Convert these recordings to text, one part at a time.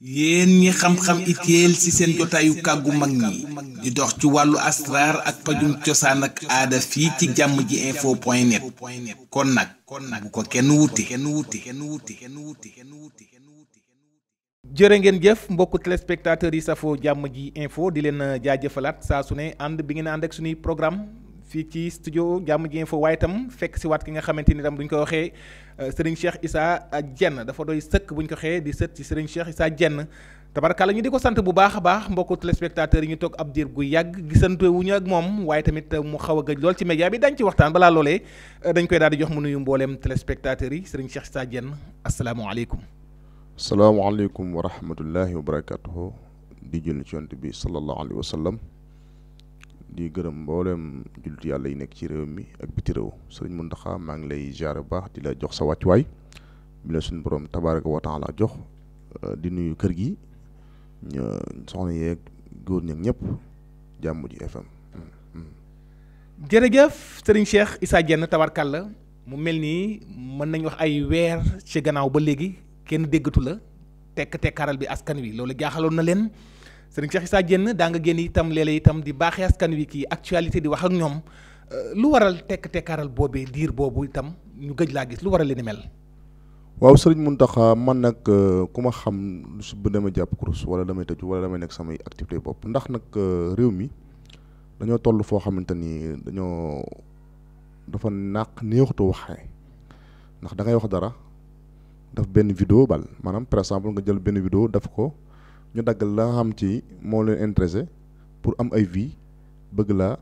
yéen ñi xam-xam itéel ci seen jotaayu kàggu mag ñi di dox ci wàllu asraar ak pajum cosaan ak aada fii ci jàmm ji info point net kon nag bu ko kenn wuti. jërë ngeen jëf mbokku téléspectateurs yi safoo jàmm ji info di leen jaajëfalaat saa su ne ànd bi ngeen ànd ak suñuy programme fii ci studio jàmm ji info waaye itam fekk si waat ki nga xamante ni tam duñ ko waxee Serigne Cheikh Issa Diène dafa doy sëkk buñ ko waxee di sët ci Serigne Cheikh Issa Diène tabarkalla ñu di ko sant bu baax a baax mbokku téléspectateurs yi ñu toog ab diir gu yàgg gisante wuñu ak moom waaye tamit mu xaw a gëj lool ci média bi dañ ci waxtaan balaa loolee dañ koy daal di jox mu nuyu mbooleem téléspectateurs yi Serigne Cheikh Issa Diène asalaamaaleykum. salaamaaleykum wa rahmatullahi wa barakatuhu di julli ci yonent bi sallallahu alayhi wa sallam di gërëm mboolem jullit yàlla yi nekk ci réew mi ak biti réew sëriñ Muntaxa maa ngi lay ziar bu baax di la jox sa wàccuwaay bi la suñu borom tabaaraka wa taala jox di nuyu kër gi soxna yeeg góor ñeeg ñëpp jàmm ji FM. jërëjëf sëriñ Cheikh Issa Diène tabarkalla mu mel nii mën nañu wax ay weer ci gannaaw ba léegi kenn déggatu la tekkaaral bi askan wi loolu jaaxaloon na leen sëriñ Cheikh Issa Diène daa nga génn itam léeg-léeg itam di baaxee askan wi kii actualité di wax ak ñoom lu waral tekkaaral boobee diir boobu itam ñu gëj laa gis lu waral li ni mel. waaw sëriñ Muntaxa man nag ku ma xam bu demee jàpp kurus wala damay tëju wala damay nekk samay activité bopp ndax nag réew mi dañoo toll foo xamante ni dafa neexutu waxee ndax da ngay wax dara. daf benn vidéo bal maanaam par exemple nga jël benn vidéo daf ko ñu daggal la nga xam ci moo leen intéressé pour am ay vie bëgg la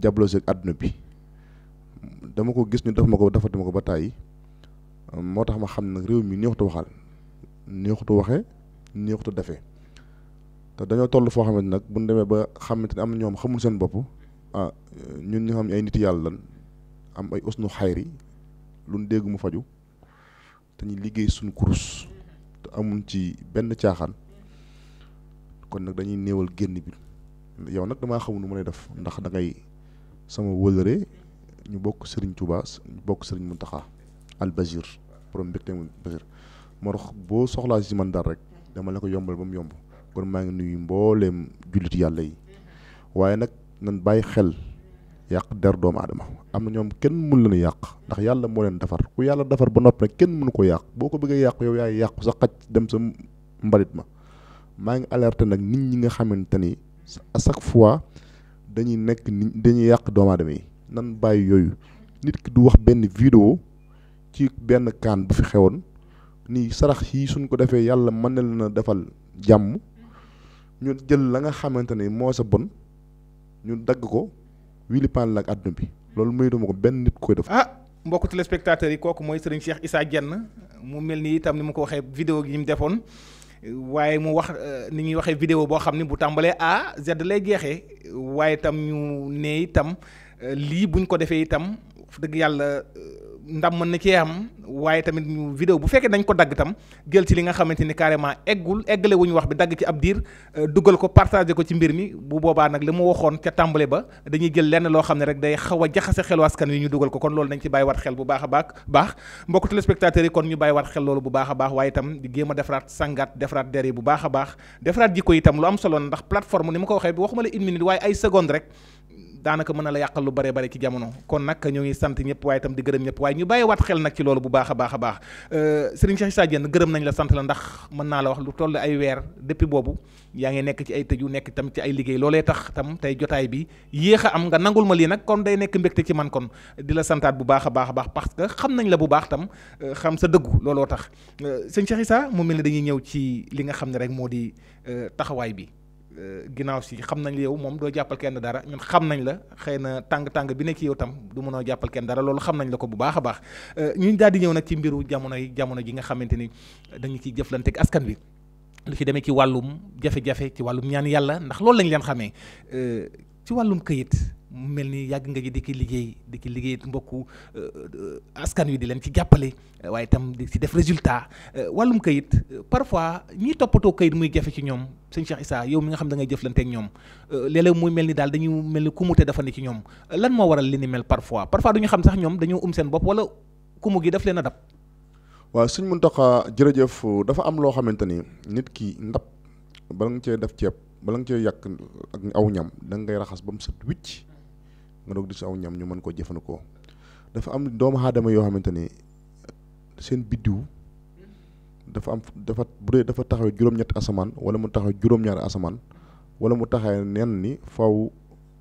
jablose ak àdduna bi dama ko gis ñu defuma ko ba tàyyi moo tax ma xam nag réew mi neexutu waxal neexutu waxee neexutu defee te dañoo toll foo xamante nag bu ñu demee ba xamante ne am na ñoom xamul seen bopp ñun ñu xam ay nit yàlla lan am ay usnu xayri lu ñu dégg mu faju te ñu liggéey suñu kurus te amuñ ci benn caaxaan kon nag dañuy néewal génn bi yow nag damaa xamul nu ma lay def ndax da ngay sama wëlëre ñu bokk Serigne Touba ñu bokk Serigne Mountakha Al Bachir borom mbégte Bachir moo tax boo soxlaa si man dara rek dama la ko yombal ba mu yomb kon maa ngi nuyu mbooleem jullit yàlla yi waaye nag nan bàyyi xel yàq der doomu aadama am na ñoom kenn mënu leen yàq ndax yàlla moo leen defar ku yàlla defar ba noppi nag kenn mënu ko yàq boo ko bëggee yàq yow yaay yàqu sa xaj dem sa mbalit ma maa ngi alerté nag nit ñi nga xamante ni à chaque fois dañuy yàq doomu aadama yi nan bàyyi yooyu nit ki du wax benn vidéo ci benn kaan bu fi xewoon ni sarax yi suñ ko defee yàlla mën na leen a defal jàmm ñu jël la nga xamante ni moo sa bon ñu dagg ko wili pan la ak àdduna bi loolu muy duma ko benn nit koy def. mbokku téléspectateurs yi kooku mooy Serigne Cheikh Issa Diène mu mel ni itam ni mu ko waxee vidéo gi ñu defoon waaye mu wax ni ñuy waxee vidéo boo xam ne bu tàmbalee A Z lay jeexee waaye itam ñu ne itam lii buñ ko defee itam dëgg yàlla ndam mën na cee am waaye tamit ñu vidéo bu fekkee dañ ko dagg tam jël ci li nga xamante ni carrément eggale wuñu wax bi dagg ci ab diir dugal ko partagé ko ci mbir mi bu boobaa nag li mu waxoon ca tàmbale ba dañuy jël lenn loo xam ne rek day xaw a jaxase xelu askan wi ñu dugal ko kon loolu nañ ci bàyyi wat xel bu baax a baax mbokku téléspectateurs yi kon ñu bàyyi wat xel loolu bu baax a baax waaye itam di géem a defaraat sangaat defaraat der yi bu baax a baax defaraat jikko itam lu am solo ndax plateforme ni ma ko waxee bi waxuma la une minute waaye ay seconde rek daanaka mën na la yàqal lu bare bare ci jamono kon nag ñoo ngi sant ñëpp waaye itam di gërëm ñëpp waaye ñu bàyyi waat xel nag ci loolu bu baax a baax Serigne Cheikh Issa Diène gërëm nañ la sant la ndax mën naa la wax lu toll ay weer depuis boobu yaa ngi nekk ci ay tëju nekk tam ci ay liggéey loolee tax tam tey jotaay bi yéex a am nga nangul ma lii nag kon day nekk mbégte ci man kon di la santaat bu baax a baax parce que xam nañ la bu baax tam xam sa dëggu looloo tax sëñ Cheikh Issa mu mel ne dañuy ñëw ci li nga xam ne rek moo di taxawaay bi ginnaaw si xam nañ la yow moom doo jàppal kenn dara ñun xam nañ la xëy na tàng bi nekk yow tam du mënoo jàppal kenn dara loolu xam nañ la ko bu baax a baax ñu daal di ñëw nag ci mbiru jamono ji nga xamante ni dañu ciy jëflante ak askan wi lu ci demee ci wàllum jafe-jafe ci wàllum ñaan yàlla ndax loolu lañ leen xamee ci wàllum këyit mu mel ni yàgg nga ji di ki liggéey mbokku askan wi di leen ci jàppale waaye itam di ci def résultat wàllum këyit parfois ñiy toppatoo këyit muy jafe ci ñoom sëñ Cheikh Issa yow mi nga xam da ngay jëflante ak ñoom léeg-léeg muy mel ni daal dañu mel ni kumute dafa ne ci ñoom lan moo waral li ni mel parfois du ñu xam sax ñoom dañoo seen bopp wala kumu gi daf leen a dab. waaw Sëñ Muntaxa jërëjëf. dafa am loo xamante ni nit ki ndab bala nga cee def ceeb bala nga cee yàq ak aw ñam da ngay raxas ba mu set wicc nga doog di si aw ñam ñu mën koo jëfandikoo. dafa am doomu aadama yoo xamante ni seen biddiw dafa bu dee dafa taxaw juróom-ñetti asamaan wala mu taxaw juróom-ñaari asamaan wala mu taxaw nen ni faw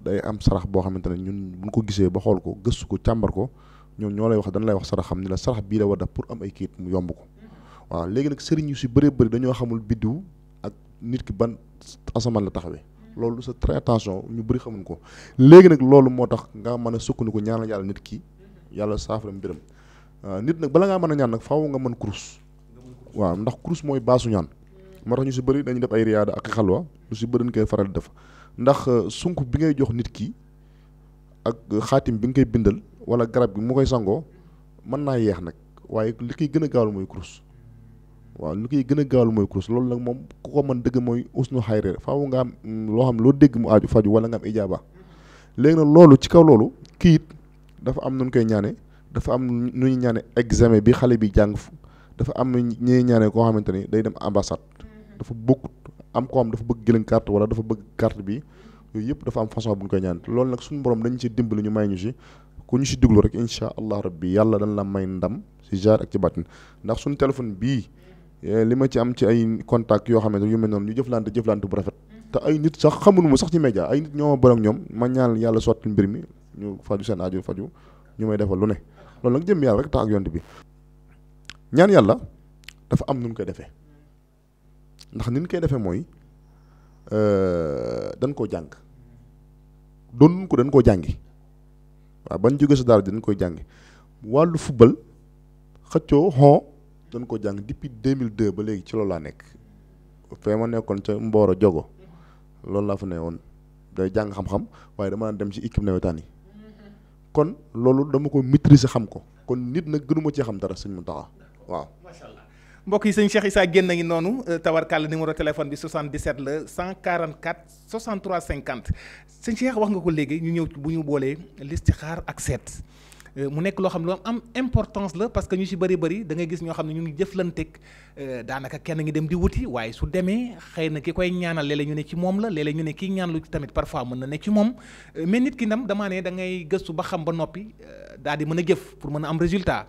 day am sarax boo xamante ne ñun buñ ko gisee ba xool ko gëstu ko càmbar ko ñoom ñoo lay wax dañ lay wax sarax xam ni la sarax bii la war def pour am ay kayit mu yomb ko. waaw léegi nag sëriñ yu si bëree bëri dañoo xamul biddiw ak nit ki ban asamaan la taxawee. loolu c'est très attention ñu bëri xamuñ ko léegi nag loolu moo tax nga mën a sukkandiku ñaanal yàlla nit ki yàlla saafara mbiram. nit nag bala ngaa mën a ñaan nag faaw nga mën kurus. waaw ndax kurus mooy baasu ñaan. moo tax ñu si bëri dañuy def ay riyaada ak xalwa lu si bëri dañ koy faral di def ndax sunk bi ngay jox nit ki ak xaatim bi nga koy bindal wala garab bi mu koy sangoo mën naa yeex nag waaye li koy gën a gaawal mooy kurus. waaw li koy gën a gaawal mooy kurus loolu nag moom ku ko mën dëgg mooy usnu xayre faaw nga am loo xam loo dégg mu aaju faju wala nga am ijaaba. léegi nag loolu ci kaw loolu kiit dafa am nu ñu koy ñaane dafa am nu ñuy ñaane examen bi xale bi jàng dafa am ñuy ñaane koo xamante ni day dem ambassade dafa bokkut am koo xam dafa bëgg gëlën carte wala dafa bëgg carte bi yooyu yëpp dafa am façon bu ñu koy ñaan loolu nag suñu borom dañu ci dimbali ñu may ñu si ku ñu si déglu rek incha allah rabbi yàlla dañ la may ndam si jaar ak ci bàttin ndax suñu téléphone bii li ma ci am ci ay contact yoo xamante yu mel noonu ñu jëflante bu rafet te ay nit sax xamuñu ma sax ci média ay nit ñoo ma bëri ak ñoom ma ñaan yàlla sotti mbir mi ñu faju seen aajo faju ñu may defal lu ne loolu nag jëm yàlla rek tax ak yonte bi ñaan yàlla dafa am nu ñu koy defee ndax ni ñu koy defee mooy dañ koo jàng doon ko dañ koo jàngi waaw ban jóge sa daara dañ koy jàngi wàllu football xëccoo xon dañ ko jàng depuis 2002 ba léegi ci loolu laa nekk fee ma nekkoon ca Mboro Jogo loolu laa fa ne woon day jàng xam-xam waaye dama dem ci équipe nawetaan yi kon loolu dama ko maîtriser xam ko kon nit nag gënuma cee xam dara sëñ Mountakha waaw. macha allah mbokk yi sëñ Cheikh Issa Diène ngi noonu tawarkàlla numéro téléphone bi 77 la 144 63 50 sëñ Cheikh wax nga ko léegi ñu ñëw bu ñu boolee listixaar ak seet. mu nekk loo xam ne lu am importance la parce que ñu ci bëri da ngay gis ñoo xam ne ñu ngi jëflanteeg daanaka kenn ngi dem di wuti waaye su demee xëy na ki koy ñaanal léeg-léeg ñu ne ci moom la léeg-léeg ñu ne kii ñaan lu tamit parfois mën na nekk ci moom mais nit ki ndam damaa ne da ngay gëstu ba xam ba noppi daal di mën a jëf pour mën a am résultat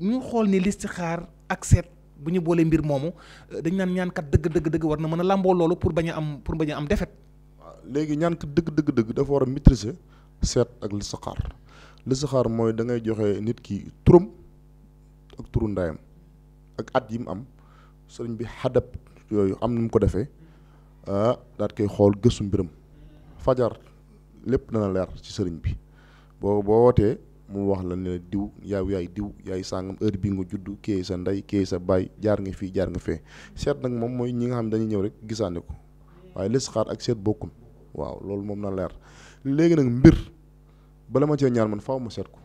ñu xool ni listixaar ak seet bu ñu boolee mbir moomu dañ naan ñaankat dëgg war na mën a làmboo loolu pour bañ a am defet. waaw léegi ñaankat dëgg dafa war a maîtriser seet ak listixaar mooy da ngay joxe nit ki turam ak turu ndayam ak at yi mu am sëriñ bi xadab yooyu am nu mu ko defee daat koy xool gëstu mbiram fajar lépp dana leer ci sëriñ bi boo wootee mu wax la ne diw yaay diw yaay sàngam heure bi nga judd kii sa ndey kii sa baay jaar nga fii jaar nga fee seet nag moom mooy ñi nga xam ne dañuy ñëw rek gisaane ko waaye listixaar ak seet bokkun waaw loolu moom na leer léegi nag mbir bala ma cee ñaan man faaw ma seet ko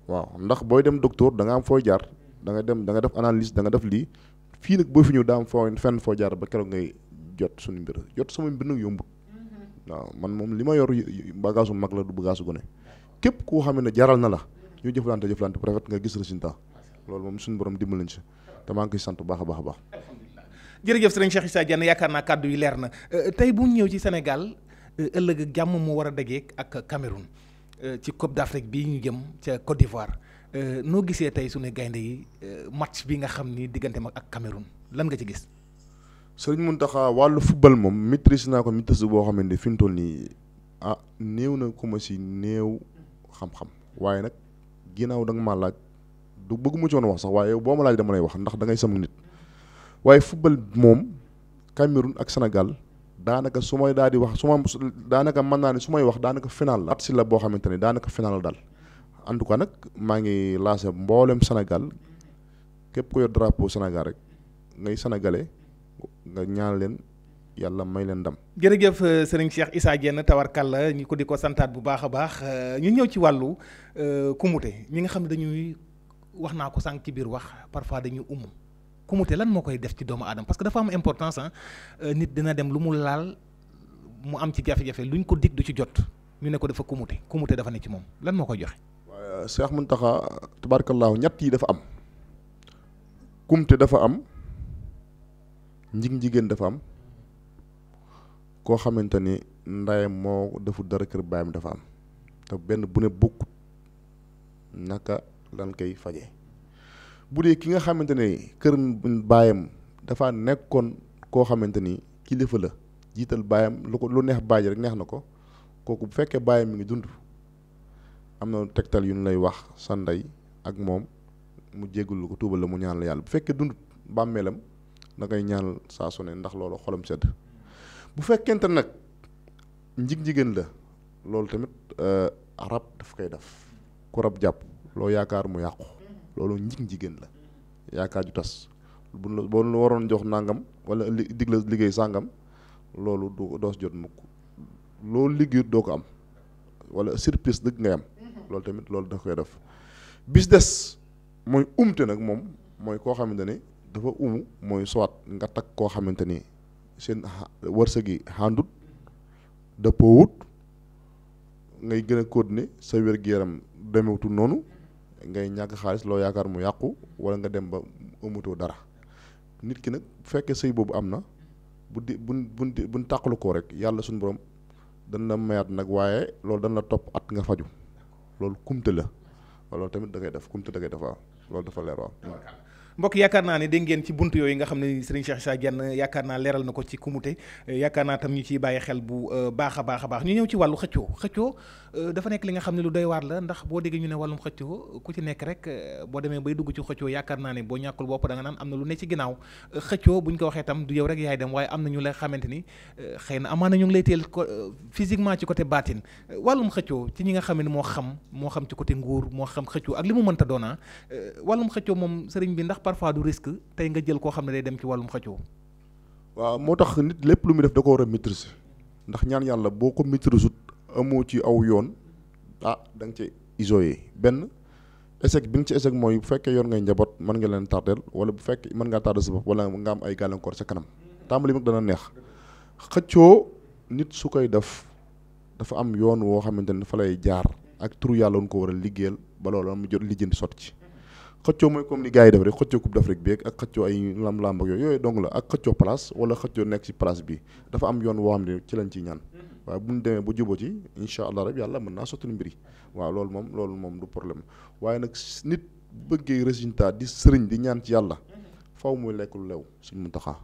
waaw ndax booy dem docteur da nga am fooy jaar da nga def analyse da nga def lii fii nag boo fi ñëw daa am fenn foo jaar ba keroog ngay jot suñu mbir jot sama mbir nag yombut waaw man moom li ma yor bagage mag la du bagage gone képp koo xam ne jaral na la ñu jëflante bu rafet nga gis résultat loolu moom suñu borom dimbali nañ ci te maa ngi koy sant baax a baax. jërëjëf sëriñ Cheikh Issa Diène yaakaar naa kàddu yi leer na tey bu ñëw ci Sénégal ëllëg jàmm mu war a dajeek ak Cameroun. ci Coupe d'Afrique bii ñu jëm ca Côte d'Ivoire noo gisee tey suñu gaynde yi match bi nga xam ni diggante mag ak Cameroun lan nga ci gis. Sëriñ Mountakha wàllu football moom maîtrise naa ko maîtrise boo xamante ni fi mu toll nii néew na ko ma si néew xam-xam waaye nag ginnaaw da nga maa laaj du bëgg mu ci woon wax sax waaye boo ma laaj dama lay wax ndax da ngay sama nit waaye football moom Cameroun ak Sénégal. daanaka su may daal di wax daanaka mën naa ne su may wax daanaka final la. at si la boo xamante ne daanaka final la daal en tout cas nag maa ngi lancé mboolem Sénégal képp ku yor drapeau Sénégal rek ngay sénégalais nga ñaan leen yàlla may leen ndam. jërëjëf sëriñ Cheikh Issa Diène tawarkàlla ñu ko di ko santaat bu baax a baax ñu ñëw ci wàllu kumute ñi nga xam ne dañuy wax naa ko sànq ci biir wax parfois dañuy kumute lan moo koy def ci doomu aadama parce que dafa am importance nit dina dem lu mu laal mu am ci jafe-jafe luñ ko dig du ci jot ñu ne ko dafa kumute dafa ne ci moom lan moo koy joxe. waaye Cheikh Mountakha tabarakallahu ñett yi dafa am kumte dafa am njigéen dafa am koo xamante ni ndayam moo deful dara kër baayam dafa am te benn bu ne bokkut naka lan koy faje bu dee ki nga xamante ne kër baayam dafa nekkoon koo xamante ni kilifa la jiital baayam lu neex baay rek neex na ko kooku bu fekkee baayam mi ngi dund am na tegtal yu ñu lay wax sa ndey ak moom mu jéggul ko tuubal la mu ñaan la yàlla bu fekkee dund bàmmeelam da ngay ñaan saa su ne ndax loolu xolam sedd bu fekkente nag jigéen la loolu tamit rab daf koy def ku rab jàpp loo yaakaar mu yàqu loolu jigéen la yaakaar ju tas boo lu waroon jox nangam wala dig la liggéey sàngam loolu du doos jot mukk loolu liggéeyut doo ko am wala surprise dëgg ngay am loolu tamit loolu daf koy def bis des mooy umte nag moom mooy koo xamante ni dafa mooy soit nga takk koo xamante ni seen wërsëg yi xàndut dëppoowut ngay gën a continuer sa wér-gu-yaram demewutul noonu ngay ñàkk xaalis loo yaakaar mu yàqu wala nga dem ba amatoo dara nit ki nag bu fekkee sëy boobu am na buñ tàqalu koo rek yàlla suñu borom dañ la mayaat nag waaye loolu dañ la topp at nga faju loolu kumte la loolu tamit da ngay def kumte da ngay def waaw loolu dafa leer waaw. mbokk yaakaar naa ne dégg ngeen ci buntu yooyu nga xam ne Serigne Cheikh Issa Diène yaakaar naa leeral na ko ci kumute yaakaar naa tam ñu ciy bàyyi xel bu baax a baax ñu ñëw ci wàllu xëccoo dafa nekk li nga xam ne lu doy waar la ndax boo déggee ñu ne wàllum xëccoo ku ci nekk rek boo demee bay dugg ci xëccoo yaakaar naa ne boo ñàkkul bopp da nga naan am na lu ne ci ginnaaw xëccoo buñ ko waxee tam du yow rek yaay dem waaye am na ñu lay xamante ni xëy na amaana ñu ngi lay teel ko physiquement ci côté baatin wàllum xëccoo ci ñi nga xam ne moo xam ci côté nguur moo xam xëccoo ak li mu mënta doona wàllum xëccoo moom sëriñ bi ndax parfois du risque tey nga jël koo xam ne day dem ci wàllum xëccoo. waaw moo tax nit lépp lu muy def da ko war a maîtriser ndax ñaan yàlla boo ko maîtriser amoo ci aw yoon da nga ci isolé benn échec bi nga ci échec mooy bu fekkee yor ngay njaboot mën nga leen tardeel wala bu fekkee mën ngaa tardé sa bopp wala nga am ay gàllankoor sa kanam tàmbali mag dana neex xëccoo nit su koy def dafa am yoon woo xamante ne fa lay jaar ak turu yàlla woon ko war a liggéeyal ba loolu mu jot lijjanti sotti ci xëccoo mooy comme ni gars yi def rek xëccoo coupe d'Afrique bi ak xëccoo ay lamb ak yooyu dong la ak xëccoo place wala xëccoo nekk ci place bi dafa am yoon woo xam ne ci lañ ciy ñaan waaye bu ñu demee ba jubóo ci incha allah rek yàlla mën naa sotti mbir yi waaw loolu moom du problème waaye nag nit bëggee résultat di sëriñ di ñaan ci yàlla faw muy lekk lu lew suñ Muntaxa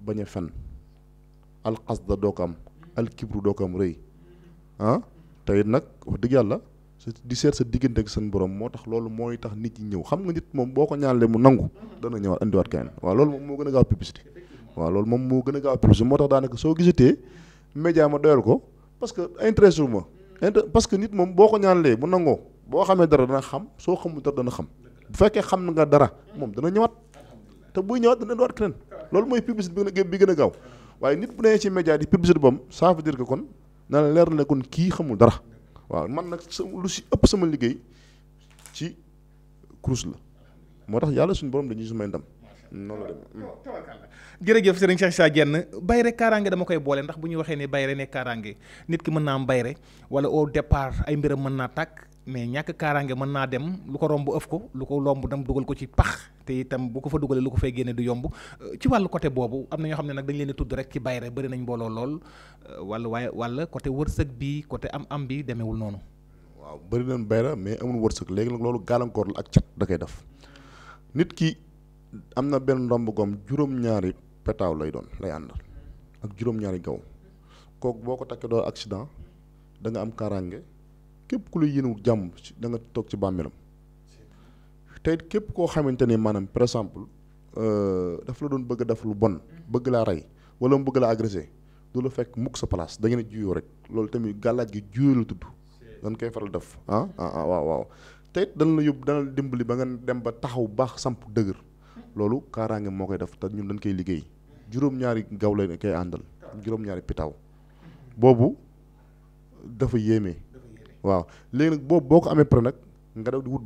bañ a fen alxasda doo ko am alkibru doo ko am rëy tey nag wax dëgg yàlla di seet sa diggante ak seen borom moo tax loolu mooy tax nit ñi ñëw xam nga nit moom boo ko ñaanlee mu nangu dana ñëwaat indiwaat keneen waaw loolu moom moo gën a gaaw publicité moo tax daanaka soo gisatee média ma doyal ko parce que intéressé wu ma parce que nit moom boo ko ñaanlee mu nangoo boo xamee dara dana xam soo xamul dara dana xam bu fekkee xam na nga dara moom dana ñëwaat te buy ñëwaat dana indiwaat keneen loolu mooy publicité bi gën a gaaw waaye nit bu nee ci média di publicité bam ça veut dire que kon na la leer na kon kii xamul dara waaw man nag lu si ëpp sama liggéey ci kurus la moo tax yàlla suñu borom dañuy sumay ndam noonu la dem. jërëjëf Serigne Cheikh Issa Diène bayre kaaraange dama koy boole ndax bu ñu waxee ne bayre ne kaaraange nit ki mën naa am bayre wala au départ ay mbiram mën naa tàkk mais ñàkk kaaraange mën naa dem lu ko romb ëf ko lu ko lomb dem dugal ko ci pax te itam bu ko fa dugalee lu ko fay génne du yomb ci wàllu côté boobu am na ñoo xam ne nag dañ leen di tudd rek ci bayre bëri nañ mbooloo lool wala côté wërsëg bi côté am bi demeewul noonu. waaw bëri nañ bayre mais amul wërsëg léegi nag loolu gàllankoor la ak cat da koy def nit ki am na benn ndomb goom juróom-ñaari petaaw lay àndal ak juróom-ñaari gaw kooku boo ko takkee doo accident da nga am kaaraange képp ku la yéenewul jàmm da nga toog ci bàmmeelam tey képp koo xamante ne maanaam par exemple dafa la doon bëgg a def lu bon bëgg laa rey wala mu bëgg laa agressé du la fekk mukk sa place da ngeen a juyoo rek loolu tamit gàllaaj gi juyoo la tudd dañ koy faral def waaw tey dana la yóbbu dana la dimbali ba nga dem ba taxaw baax samp dëgër loolu kaaraange moo koy def te ñun dañ koy liggéey juróom-ñaari gaw la koy àndal juróom-ñaari pitaaw boobu dafa yéeme waaw léegi nag boobu boo ko amee pare nag nga def di wut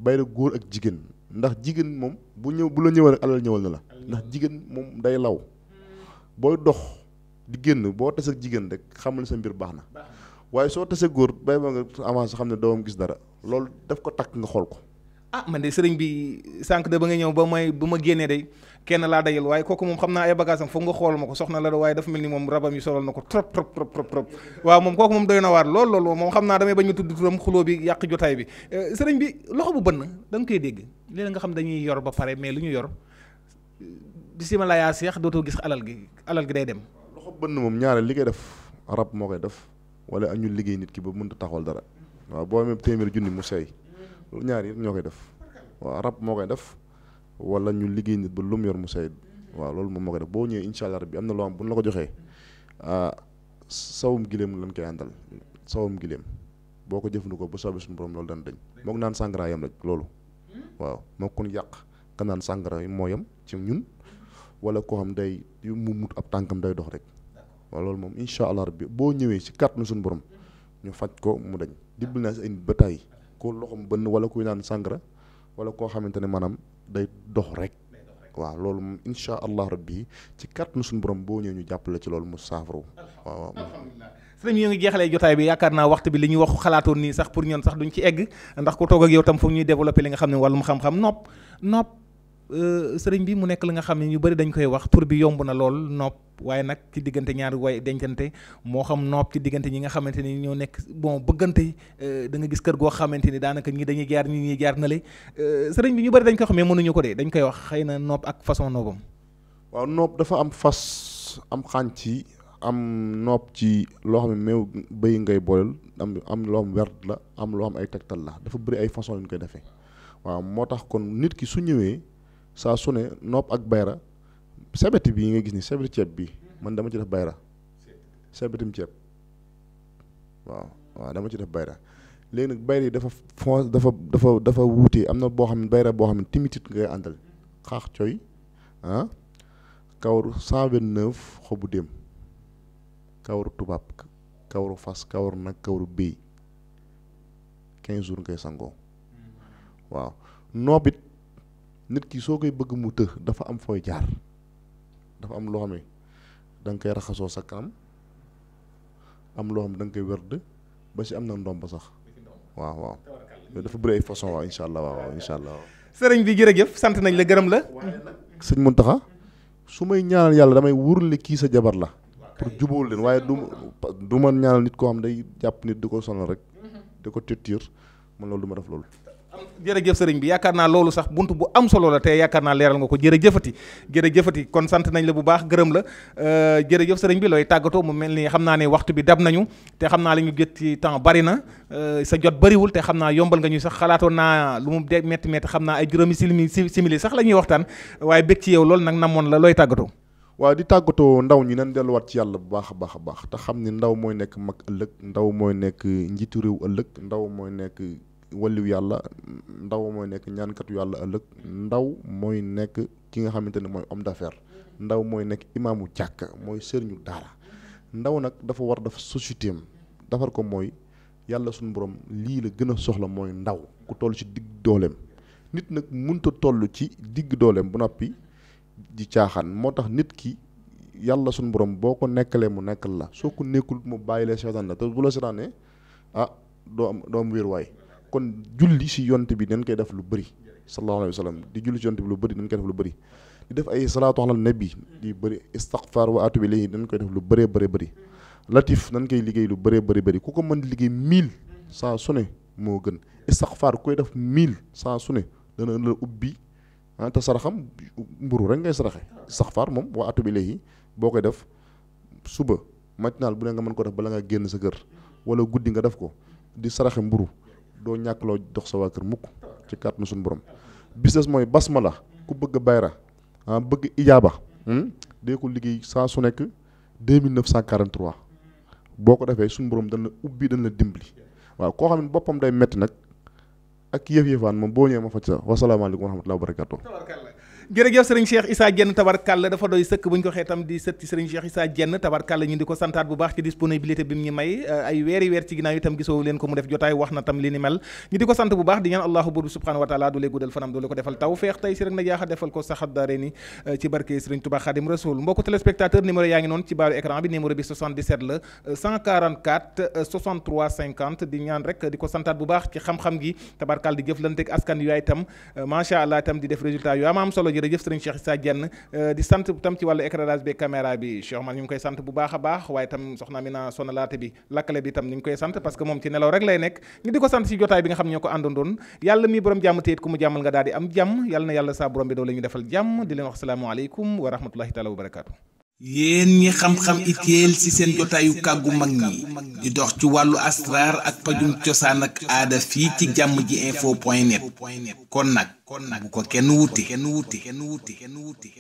bayra góor ak jigéen ndax jigéen moom bu la ñëwee rek alal ñëwal na la ndax jigéen moom day law booy dox di génn boo tase ak jigéen rek xamal sa mbir baax na waaye soo tase góor bay ba nga avancé xam ne doomam gis dara loolu daf ko takk nga xool ko ah man de sëriñ bi sànq de ba nga ñëw ba ma génnee day kenn laa dajal waaye kooku moom xam naa ay bagages am foog nga xool ma ko soxna la waaye dafa mel ni moom rabam yi solal na ko trop waaw moom kooku moom doy na waar lool moom xam naa damay bañ ñu tudd turam xuloo bi yàq jotaay bi sëriñ bi loxo bu bënn da nga koy dégg léeg nga xam dañuy yor ba pare mais lu ñu yor bisimilah yaa seex dootoo gis alal gi day dem. loxo bënn moom ñaare li koy def rab moo koy def wala ñu liggéey nit ki ba mënut a taxawal dara waaw boo amee téeméer junni mu seey loolu ñaar yi ñoo koy def waaw rab moo koy def wala ñu liggéey nit ba lu mu yor mu seey waaw loolu moom moo koy def boo ñëwee incha allah rabbi am na loo xam bu ñu la ko joxee sawum gileem lañ koy àndal sawum gileem boo ko jëfandikoo ba soobee suñu borom loolu dana dañ moog naan sàngara yam rek loolu waaw moo kon yàq ka naan sàngara moo yam ci ñun wala koo xam day mu mut ab tànkam day dox rek waaw loolu moom incha allah rabbi boo ñëwee ci kàttanu suñu borom ñu faj ko mu dañ dibbal naa si ay nit ba tàyyi ko loxom bënn wala kuy naan sàngara wala koo xamante ne maanaam day dox rek waaw loolu moom incha allah rabbi ci kàttanu suñu borom boo ñëwee ñu jàppale ci loolu mu saafaru waaw. sëñ bi ñu ngi jeexalee jotaay bi yaakaar naa waxtu bi li ñuy wax xalaatoon nii sax pour ñoon sax duñ ci egg ndax ku toog ak yow tam foog ñuy développer li nga xam ne wàllum xam-xam nopp sëriñ bi mu nekk li nga xam ne ñu bari dañ koy wax tur bi yomb na lool nopp waaye nag ci diggante ñaari way dencante moo xam nopp ci diggante ñi nga xamante ni ñoo nekk bon bëggante da nga gis kër goo xamante ni daanaka ñi dañuy jaar ñi jaar na le sëriñ bi ñu bari dañ koy wax mais mënuñu ko de dañ koy wax xëy na nopp ak façon noppam. waaw nopp dafa am fas am xànc am nopp ci loo xam ne meew bëy ngay booleel am loo xam werd la am loo xam ay tegtal la dafa bëri ay façon yu ñu koy defee waaw moo tax kon nit ki su ñëwee saa su ne nopp ak bayra sebeti bii nga gis ni sebeti ceeb bi man dama ci def bayra sebetim ceeb waaw dama ci def bayra léegi nag bayra yi dafa wuutee am na boo xam ne bayra boo xam ne timitit ngay àndal xaax coy kawaru 129 xobu déem kawaru tubaab kawaru fas kawaru nag kawaru béy 15 jours ngay sangoo waaw noobit nit ki soo koy bëgg mu të dafa am fooy jaar dafa am loo xam ne da nga koy raxasoo sa kanam am loo xam ne da nga koy wërd ba si am na ndomb sax waaw dafa bëri ay façon waaw incha allah waaw incha allah. sëriñ bi jërëjëf sant nañ la gërëm la. sëñ Muntaxa su may ñaanal yàlla damay wurle kii sa jabar la pour jubóol leen waaye du ma ñaanal nit koo xam day jàpp nit di ko sonal rek di ko tëttiir man loolu du ma def loolu. jërëjëf sëriñ bi yaakaar naa loolu sax bunt bu am solo la te yaakaar naa leeral nga ko jërëjëfati kon sant nañ la bu baax gërëm la jërëjëf sëriñ bi looy tàggatoo mu mel ni xam naa ne waxtu bi dab nañu te xam naa li ñu jot ci temps bari na sa jot bariwul te xam naa yombal nga ñu sax xalaatoon naa lu mu de metti xam naa ay juróomi simili sax la ñuy waxtaan waaye bég ci yow loolu nag namoon la looy tàggatoo. waaw di tàggatoo ndaw ñi nañ delluwaat ci yàlla bu baax a baax te xam ni ndaw mooy nekk mag ëllëg ndaw mooy nekk njiitu réew ëllëg ndaw mooy nekk waliw yàlla ndaw mooy nekk ñaankatu yàlla ëllëg ndaw mooy nekk ki nga xamante ne mooy homme d'affaires ndaw mooy nekk imaamu jàkka mooy sëriñu daara ndaw nag dafa war dafa société am defar ko mooy yàlla suñu borom lii la gën a soxla mooy ndaw ku toll ci digg dooleem nit nag mënta toll ci digg dooleem bu noppi di caaxaan moo tax nit ki yàlla suñu borom boo ko nekkalee mu nekkal la soo ko nekkul mu bàyyi lee seetaan la te bu la seetaanee doo am wéeruwaay kon julli si yonte bi dañ koy def lu bëri sallallahu alayhi wa sallam di julli si yonte bi lu bëri dañ koy def lu bëri di def ay salaatu ala nabi di bëri istighfar wa atubi ilayhi dañ koy def lu bëree bëri latif dañ koy liggéey lu bëree bëri ku ko mën di liggéey 1000 saa su ne moo gën istighfar koy def 1000 saa su ne dana la ubbi te saraxam mburu rek ngay saraxe istighfar moom wa atubi ilayhi boo koy def suba matinal bu ne nga mën ko def bala nga génn sa kër wala guddi nga def ko di saraxe mburu doo ñàkk loo dox sa waa kër mukk ci kàttanu suñu borom business mooy basmala ku bëgg bayra bëgg ijaaba dee ko liggéey saa su nekk 2943 boo ko defee suñu borom dana ubbi dana la dimbali waaw koo xam ne boppam day metti nag ak yëf-yëfaan moom boo ñëwee ma faj sa wasalaamaaleykum wa rahmatulah wa barakatuh jërëjëf sëriñ Cheikh Issa Diène tabarkàlla dafa doy sëkk bu ñu ko xee tam di sëtti sëriñ Cheikh Issa Diène tabarkàlla ñu di ko santaat bu baax ci disponibilité bi mu ñu may ay weer ci ginnaaw itam gisoo leen ko mu def jotaay wax na tam li ni mel ñu di ko sant bu baax di ñaan allahu buur bi subhanahu wa taala doole guddal fanam doole ko defal tawfeex tey si rek na jaaxa defal ko saxat daare ni ci barke sëriñ Touba Khadim Rasoul mbokku téléspectateur numéro yaa ngi noonu ci baaru écran bi numéro bi 77 la 144 63 50 di ñaan rek di ko santaat bu baax ci xam-xam gi tabarkàlla di jëflante ak askan yu yaay itam macha allah itam di def résultat yu am solo jërëjëf sëriñ Cheikh Issa Diène di sant tam ci wàllu éclairage bi caméra bi Cheikh man ñu ngi koy sant bu baax a baax waaye tam soxna mi na sonalaate bi lakkale bi tam ñu ngi koy sant parce que moom ci nelaw rek lay nekk ñu di ko sant ci jotaay bi nga xam ne ñoo ko àndandoon yàlla mi borom jàmm téyit ku mu jàmmal nga daal di am jàmm yàlla na yàlla saa borom bi doo la ñu defal jàmm di leen wax salaamaaleykum wa rahmatullahi taala wa barakaatu. yéen ñi xam-xam itéel ci seen jotaayu kàggu mag ñi di dox ci wàllu asraar ak pajum cosaan ak aada fii ci jàmm ji info point net kon nag bu ko kenn wuti